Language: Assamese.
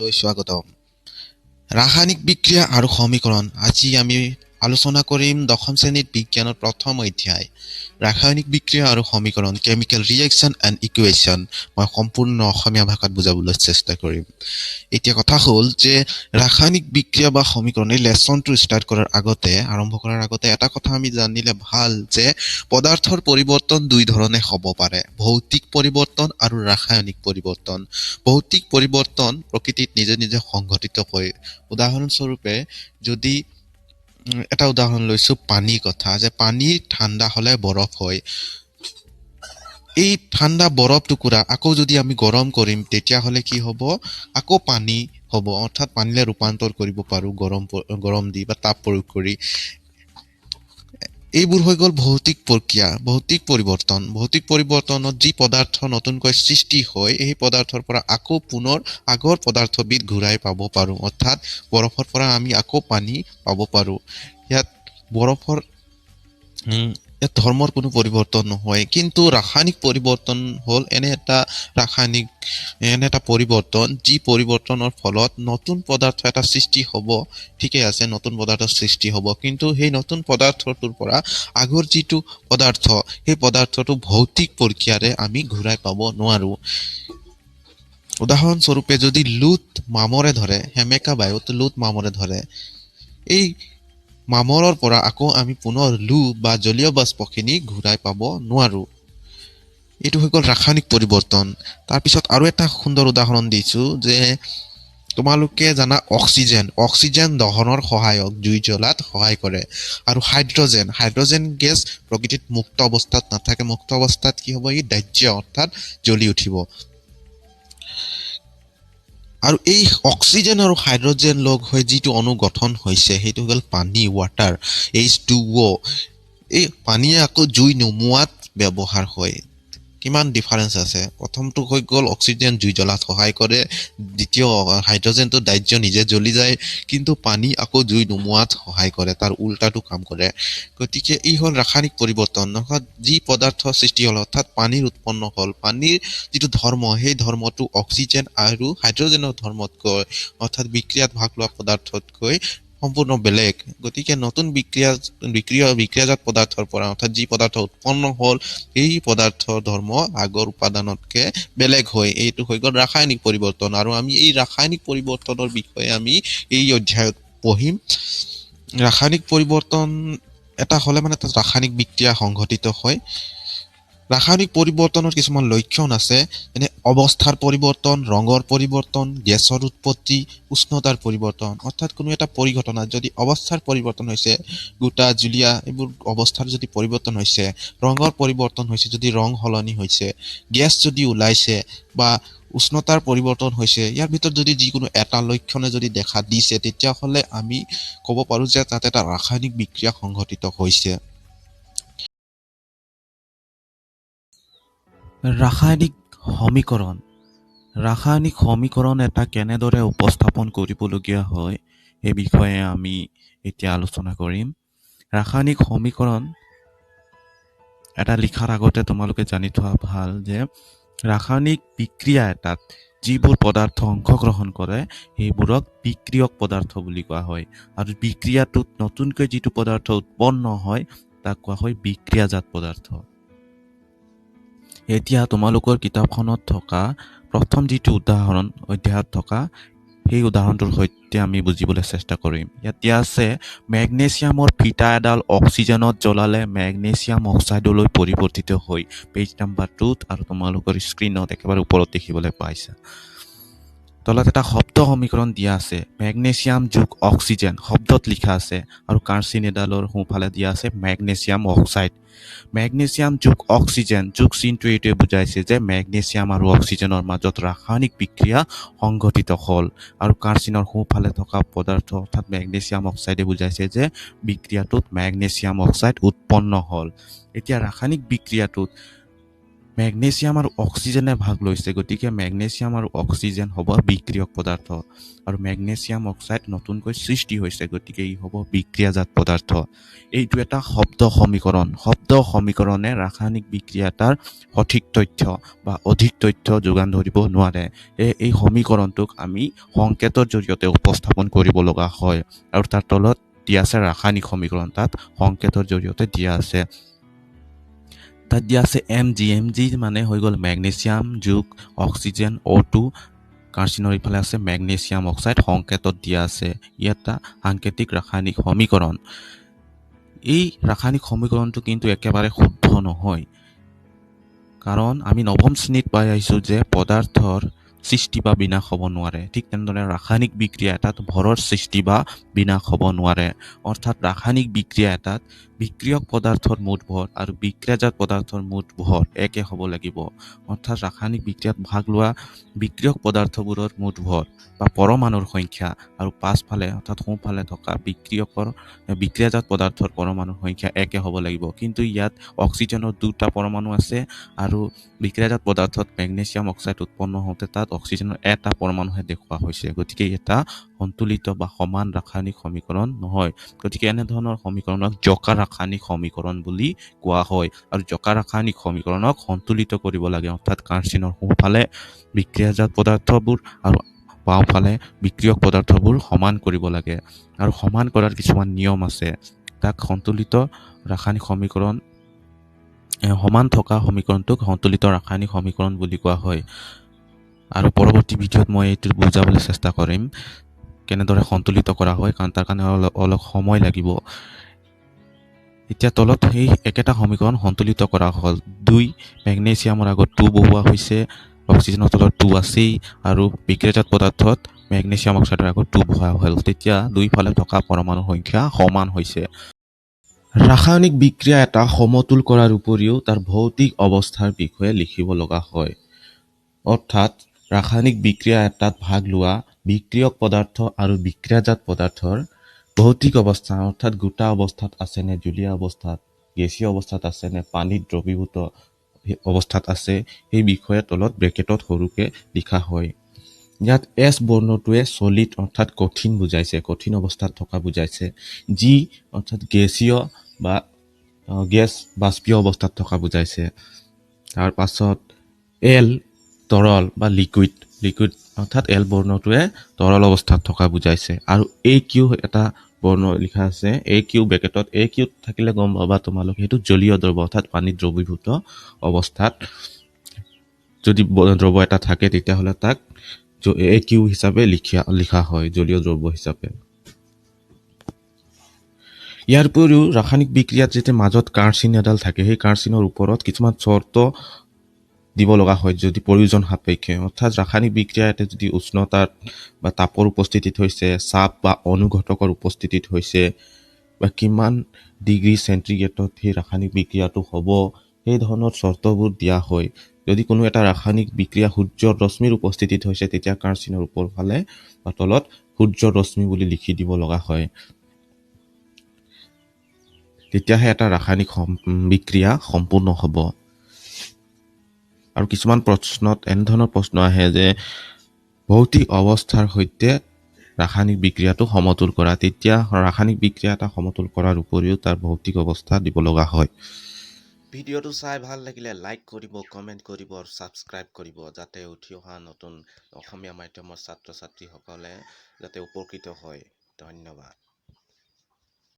লৈ স্বাগতম। ৰাসায়নিক বিক্ৰিয়া আৰু সমীকৰণ। আজি আমি আলোচনা কৰিম দশম শ্ৰেণীত বিজ্ঞানৰ প্ৰথম অধ্যায়, ৰাসায়নিক বিক্ৰিয়া আৰু সমীকৰণ, কেমিকেল ৰিয়েকশ্যন এণ্ড ইকুৱেশ্যন। মই সম্পূৰ্ণ অসমীয়া ভাষাত বুজাবলৈ চেষ্টা কৰিম। এতিয়া কথা হ'ল যে ৰাসায়নিক বিক্ৰিয়া বা সমীকৰণ এই লেচনটো ষ্টাৰ্ট কৰাৰ আগতে, আৰম্ভ কৰাৰ আগতে এটা কথা আমি জানিলে ভাল যে পদাৰ্থৰ পৰিৱৰ্তন দুই ধৰণে হ'ব পাৰে, ভৌতিক পৰিৱৰ্তন আৰু ৰাসায়নিক পৰিৱৰ্তন। ভৌতিক পৰিৱৰ্তন প্ৰকৃতিত নিজে নিজে সংঘটিত হয়। উদাহৰণস্বৰূপে যদি এটা উদাহৰণ লৈছোঁ পানীৰ কথা, যে পানী ঠাণ্ডা হ'লে বৰফ হয়। এই ঠাণ্ডা বৰফ টুকুৰা আকৌ যদি আমি গৰম কৰিম, তেতিয়াহ'লে কি হ'ব? আকৌ পানী হ'ব, অৰ্থাৎ পানীলৈ ৰূপান্তৰ কৰিব পাৰোঁ গৰম দি বা তাপ প্ৰয়োগ কৰি। এইবোৰ হৈ গ'ল ভৌতিক প্ৰক্ৰিয়া, ভৌতিক পৰিৱৰ্তন। ভৌতিক পৰিৱৰ্তনত যি পদাৰ্থ নতুনকৈ সৃষ্টি হয়, এই পদাৰ্থৰ পৰা আকৌ পুনৰ আগৰ পদাৰ্থবিধ ঘূৰাই পাব পাৰোঁ, অৰ্থাৎ বৰফৰ পৰা আমি আকৌ পানী পাব পাৰোঁ। ইয়াত বৰফৰ ইয়াত ধৰ্মৰ কোনো পৰিৱৰ্তন নহয়। কিন্তু ৰাসায়নিক পৰিৱৰ্তন হ'ল এনে এটা পৰিৱৰ্তন যি পৰিৱৰ্তনৰ ফলত নতুন পদাৰ্থ এটা সৃষ্টি হ'ব। ঠিকেই আছে, নতুন পদাৰ্থ সৃষ্টি হ'ব, কিন্তু সেই নতুন পদাৰ্থটোৰ পৰা আগৰ যিটো পদাৰ্থ, সেই পদাৰ্থটো ভৌতিক প্ৰক্ৰিয়াৰে আমি ঘূৰাই পাব নোৱাৰোঁ। উদাহৰণস্বৰূপে যদি লোত মামৰে ধৰে, সেমেকা বায়ুত লোত মামৰে ধৰে, এই মামৰৰ পৰা আকৌ আমি পুনৰ লো বা জলীয় বাষ্পখিনি ঘূৰাই পাব নোৱাৰোঁ। এইটো হৈ গ'ল ৰাসায়নিক পৰিৱৰ্তন। তাৰপিছত আৰু এটা সুন্দৰ উদাহৰণ দিছোঁ যে তোমালোকে জানা অক্সিজেন দহনৰ সহায়ক, জুই জ্বলাত সহায় কৰে। আৰু হাইড্ৰজেন গেছ প্ৰকৃতিত মুক্ত অৱস্থাত নাথাকে। মুক্ত অৱস্থাত কি হ'ব? ই দাহ্য, অৰ্থাৎ জ্বলি উঠিব। আৰু এই অক্সিজেন আৰু হাইড্ৰজেন লগ হৈ যিটো অণু গঠন হৈছে, সেইটো হ'ল পানী, ৱাটাৰ, H2O। এই পানীয়ে আকৌ জুই নুমুৱাত ব্যৱহাৰ হয়। কিমান ডিফাৰেঞ্চ আছে! প্ৰথমটো হৈ গ'ল অক্সিজেন জুই জ্বলাত সহায় কৰে, দ্বিতীয় হাইড্ৰজেনটো দাহ্য, নিজে জ্বলি যায়, কিন্তু পানী আকৌ জুই নুমুৱাত সহায় কৰে, তাৰ উল্টাটো কাম কৰে। গতিকে ই হ'ল ৰাসায়নিক পৰিৱৰ্তন, অৰ্থাৎ যি পদাৰ্থ সৃষ্টি হ'ল, অৰ্থাৎ পানীৰ উৎপন্ন হ'ল, পানীৰ যিটো ধৰ্ম, সেই ধৰ্মটো অক্সিজেন আৰু হাইড্ৰজেনৰ ধৰ্মতকৈ, অৰ্থাৎ বিক্ৰিয়াত ভাগ লোৱা পদাৰ্থতকৈ সম্পূৰ্ণ বেলেগ। গতিকে নতুন বিক্ৰিয়া বিক্ৰিয়া বিক্ৰিয়াজাত পদাৰ্থৰ পৰা, অৰ্থাৎ যি পদাৰ্থ উৎপন্ন হ'ল, সেই পদাৰ্থৰ ধৰ্ম আগৰ উপাদানতকৈ বেলেগ হয়। এইটো হৈ গ'ল ৰাসায়নিক পৰিৱৰ্তন। আৰু আমি এই ৰাসায়নিক পৰিৱৰ্তনৰ বিষয়ে আমি এই অধ্যায়ত পঢ়িম। ৰাসায়নিক পৰিৱৰ্তন এটা হ'লে মানে তাত ৰাসায়নিক বিক্ৰিয়া সংঘটিত হয়। ৰাসায়নিক পৰিৱৰ্তনৰ কিছুমান লক্ষণ আছে, যেনে অৱস্থাৰ পৰিৱৰ্তন, ৰঙৰ পৰিৱৰ্তন, গেছৰ উৎপত্তি, উষ্ণতাৰ পৰিৱৰ্তন। অৰ্থাৎ কোনো এটা পৰিঘটনাত যদি অৱস্থাৰ পৰিৱৰ্তন হৈছে, গোটা, জুলীয়া এইবোৰ অৱস্থাৰ যদি পৰিৱৰ্তন হৈছে, ৰঙৰ পৰিৱৰ্তন হৈছে, যদি ৰং সলনি হৈছে, গেছ যদি ওলাইছে বা উষ্ণতাৰ পৰিৱৰ্তন হৈছে, ইয়াৰ ভিতৰত যদি যিকোনো এটা লক্ষণে যদি দেখা দিছে, তেতিয়াহ'লে আমি ক'ব পাৰোঁ যে তাত এটা ৰাসায়নিক বিক্ৰিয়া সংঘটিত হৈছে। ৰাসায়নিক সমীকৰণ। ৰাসায়নিক সমীকৰণ এটা কেনেদৰে উপস্থাপন কৰিবলগীয়া হয়, সেই বিষয়ে আমি এতিয়া আলোচনা কৰিম। ৰাসায়নিক সমীকৰণ এটা লিখাৰ আগতে তোমালোকে জানি থোৱা ভাল যে ৰাসায়নিক বিক্ৰিয়া এটাত যিবোৰ পদাৰ্থ অংশগ্ৰহণ কৰে, সেইবোৰক বিক্ৰিয়ক পদাৰ্থ বুলি কোৱা হয়। আৰু বিক্ৰিয়াটোত নতুনকৈ যিটো পদাৰ্থ উৎপন্ন হয়, তাক কোৱা হয় বিক্ৰিয়াজাত পদাৰ্থ। এতিয়া তোমালোকৰ কিতাপখনত থকা প্ৰথম যিটো উদাহৰণ অধ্যায়ত থকা, সেই উদাহৰণটোৰ সৈতে আমি বুজিবলৈ চেষ্টা কৰিম। ইয়াত দিয়া আছে মেগনেছিয়ামৰ ফিটা এডাল অক্সিজেনত জ্বলালে মেগনেছিয়াম অক্সাইডলৈ পৰিৱৰ্তিত হৈ, পেজ নাম্বাৰ 2ত আৰু তোমালোকৰ স্ক্ৰীণত একেবাৰে ওপৰত দেখিবলৈ পাইছা। তলত এটা শব্দ সমীকৰণ দিয়া আছে, মেগনেছিয়াম যোগ অক্সিজেন শব্দত লিখা আছে, আৰু কাঁড়চিন এডালৰ সোঁফালে দিয়া আছে মেগনেছিয়াম অক্সাইড। মেগনেছিয়াম যোগ অক্সিজেন, যোগ চিনটোৱে এইটোৱে বুজাইছে যে মেগনেছিয়াম আৰু অক্সিজেনৰ মাজত ৰাসায়নিক বিক্ৰিয়া সংঘটিত হ'ল, আৰু কাঁড়চিনৰ সোঁফালে থকা পদাৰ্থ অৰ্থাৎ মেগনেছিয়াম অক্সাইডে বুজাইছে যে বিক্ৰিয়াটোত মেগনেছিয়াম অক্সাইড উৎপন্ন হ'ল। এতিয়া ৰাসায়নিক বিক্ৰিয়াটোত মেগনেছিয়াম আৰু অক্সিজেনে ভাগ লৈছে, গতিকে মেগনেছিয়াম আৰু অক্সিজেন হ'ব বিক্ৰিয়ক পদাৰ্থ আৰু মেগনেছিয়াম অক্সাইড নতুনকৈ সৃষ্টি হৈছে, গতিকে ই হ'ব বিক্ৰিয়াজাত পদাৰ্থ। এইটো এটা শব্দ সমীকৰণ। শব্দ সমীকৰণে ৰাসায়নিক বিক্ৰিয়া এটাৰ সঠিক তথ্য বা অধিক তথ্য যোগান ধৰিব নোৱাৰে। এই সমীকৰণটোক আমি সংকেতৰ জৰিয়তে উপস্থাপন কৰিব লগা হয় আৰু তাৰ তলত দিয়া আছে ৰাসায়নিক সমীকৰণ, তাত সংকেতৰ জৰিয়তে দিয়া আছে। তাত দিয়া আছে এম জি। এম জি মানে হৈ গ'ল মেগনেছিয়াম যোগ অক্সিজেন O2, কাঁড়চিনৰ ইফালে আছে মেগনেছিয়াম অক্সাইড, সংকেতত দিয়া আছে। ই এটা সাংকেতিক ৰাসায়নিক সমীকৰণ। এই ৰাসায়নিক সমীকৰণটো কিন্তু একেবাৰে শুদ্ধ নহয়, কাৰণ আমি নৱম শ্ৰেণীত পাই আহিছোঁ যে পদাৰ্থৰ সৃষ্টি বা বিনাশ হ'ব নোৱাৰে। ঠিক তেনেদৰে ৰাসায়নিক বিক্ৰিয়া এটাত ভৰৰ সৃষ্টি বা বিনাশ হ'ব নোৱাৰে। অৰ্থাৎ ৰাসায়নিক বিক্ৰিয়া এটাত বিক্ৰিয়ক পদাৰ্থৰ মুঠ ভৰ আৰু বিক্ৰিয়াজাত পদাৰ্থৰ মুঠ ভৰ একে হ'ব লাগিব। অৰ্থাৎ ৰাসায়নিক বিক্ৰিয়াত ভাগ লোৱা বিক্ৰিয়ক পদাৰ্থবোৰৰ মুঠ ভৰ বা পৰমাণুৰ সংখ্যা আৰু পাছফালে অৰ্থাৎ সোঁফালে থকা বিক্ৰিয়াজাত পদাৰ্থৰ পৰমাণুৰ সংখ্যা একে হ'ব লাগিব। কিন্তু ইয়াত অক্সিজেনৰ দুটা পৰমাণু আছে আৰু বিক্ৰিয়াজাত পদাৰ্থত মেগনেছিয়াম অক্সাইড উৎপন্ন হওঁতে তাত অক্সিজেনৰ এটা পৰমাণুহে দেখুওৱা হৈছে। গতিকে এটা সন্তুলিত বা সমান ৰাসায়নিক সমীকৰণ নহয়। গতিকে এনেধৰণৰ সমীকৰণক জকা ৰাসায়নিক সমীকৰণ বুলি কোৱা হয় আৰু জকা ৰাসায়নিক সমীকৰণক সন্তুলিত কৰিব লাগে। অৰ্থাৎ কাঁড়চিনৰ সোঁফালে বিক্ৰিয়াজাত পদাৰ্থবোৰ আৰু বাওঁফালে বিক্ৰিয়ক পদাৰ্থবোৰ সমান কৰিব লাগে আৰু সমান কৰাৰ কিছুমান নিয়ম আছে। তাক সন্তুলিত ৰাসায়নিক সমীকৰণ, সমান থকা সমীকৰণটোক সন্তুলিত ৰাসায়নিক সমীকৰণ বুলি কোৱা হয়। আৰু পৰৱৰ্তী ভিডিঅ'ত মই এইটো বুজাবলৈ চেষ্টা কৰিম কেনেদৰে সন্তুলিত কৰা হয়, কাৰণ তাৰ কাৰণে অলপ সময় লাগিব। এতিয়া তলত সেই একেটা সমীকৰণ সন্তুলিত কৰা হ'ল। 2 মেগনেছিয়ামৰ আগত 2 বহোৱা হৈছে, অক্সিজেনৰ তলত 2 আছেই আৰু বিক্ৰিয়াজাত পদাৰ্থত মেগনেছিয়াম অক্সাইডৰ আগত 2 বহোৱা হ'ল। তেতিয়া দুইফালে থকা পৰমাণুৰ সংখ্যা সমান হৈছে। ৰাসায়নিক বিক্ৰিয়া এটা সমতুল কৰাৰ উপৰিও তাৰ ভৌতিক অৱস্থাৰ বিষয়ে লিখিব লগা হয়। অৰ্থাৎ ৰাসায়নিক বিক্ৰিয়া এটাত ভাগ লোৱা বিক্ৰিয়ক পদাৰ্থ আৰু বিক্ৰিয়াজাত পদাৰ্থৰ ভৌতিক অৱস্থা, অৰ্থাৎ গোটা অৱস্থাত আছে নে জুলীয়া অৱস্থাত, গেছীয় অৱস্থাত আছে নে পানীত দ্ৰৱীভূত অৱস্থাত আছে, সেই বিষয়ে তলত ব্ৰেকেটত সৰুকে লিখা হয়। ইয়াত এছ বৰ্ণটোৱে চলিড অৰ্থাৎ কঠিন বুজাইছে, কঠিন অৱস্থাত থকা বুজাইছে। জি অৰ্থাৎ গেছীয় বা গেছ বাষ্পীয় অৱস্থাত থকা বুজাইছে। তাৰ পাছত এল তৰল বা লিকুইড, লিকুইড অৰ্থাৎ এল বৰ্ণটোৱে তৰল অৱস্থাত থকা বুজাইছে। আৰু এ কিউ এটা বৰ্ণ লিখা আছে, এ কিউ ব্ৰেকেটত এ কিউ থাকিলে গম পাবা তোমালোকে সেইটো জলীয় দ্ৰৱ অৰ্থাৎ পানীত দ্ৰৱীভূত অৱস্থাত যদি দ্ৰৱ এটা থাকে তেতিয়াহ'লে তাক এ কিউ হিচাপে লিখা হয়, জলীয় দ্ৰব্য হিচাপে। ইয়াৰ উপৰিও ৰাসায়নিক বিক্ৰিয়াত যেতিয়া মাজত কাঁড় চিন এডাল থাকে, সেই কাঁড় চিনৰ ওপৰত কিছুমান চৰ্ত দিব লগা হয় যদি প্ৰয়োজন সাপেক্ষে। অৰ্থাৎ ৰাসায়নিক বিক্ৰিয়া এটা যদি উষ্ণতাত বা তাপৰ উপস্থিতিত হৈছে, চাপ বা অনুঘটকৰ উপস্থিতিত হৈছে, বা কিমান ডিগ্ৰী চেণ্টিগ্ৰেডত সেই ৰাসায়নিক বিক্ৰিয়াটো হ'ব, সেই ধৰণৰ চৰ্তবোৰ দিয়া হয়। যদি কোনো এটা ৰাসায়নিক বিক্ৰিয়া সূৰ্যৰ ৰশ্মিৰ উপস্থিতিত হৈছে, তেতিয়া কাঁড় চিনৰ ওপৰ ফালে বা তলত সূৰ্যৰ ৰশ্মি বুলি লিখি দিব লগা হয়। তেতিয়াহে এটা ৰাসায়নিক বিক্ৰিয়া সম্পূৰ্ণ হ'ব। আৰু কিছুমান প্ৰশ্নত এনেধৰণৰ প্ৰশ্ন আহে যে ভৌতিক অৱস্থাৰ সৈতে ৰাসায়নিক বিক্ৰিয়াটো সমতুল কৰা, তেতিয়া ৰাসায়নিক বিক্ৰিয়া এটা সমতুল কৰাৰ উপৰিও তাৰ ভৌতিক অৱস্থা দিব লগা হয়। ভিডিঅ'টো চাই ভাল লাগিলে লাইক কৰিব, কমেণ্ট কৰিব আৰু ছাবস্ক্ৰাইব কৰিব, যাতে উঠি অহা নতুন অসমীয়া মাধ্যমৰ ছাত্ৰ ছাত্ৰীসকলে যাতে উপকৃত হয়। ধন্যবাদ।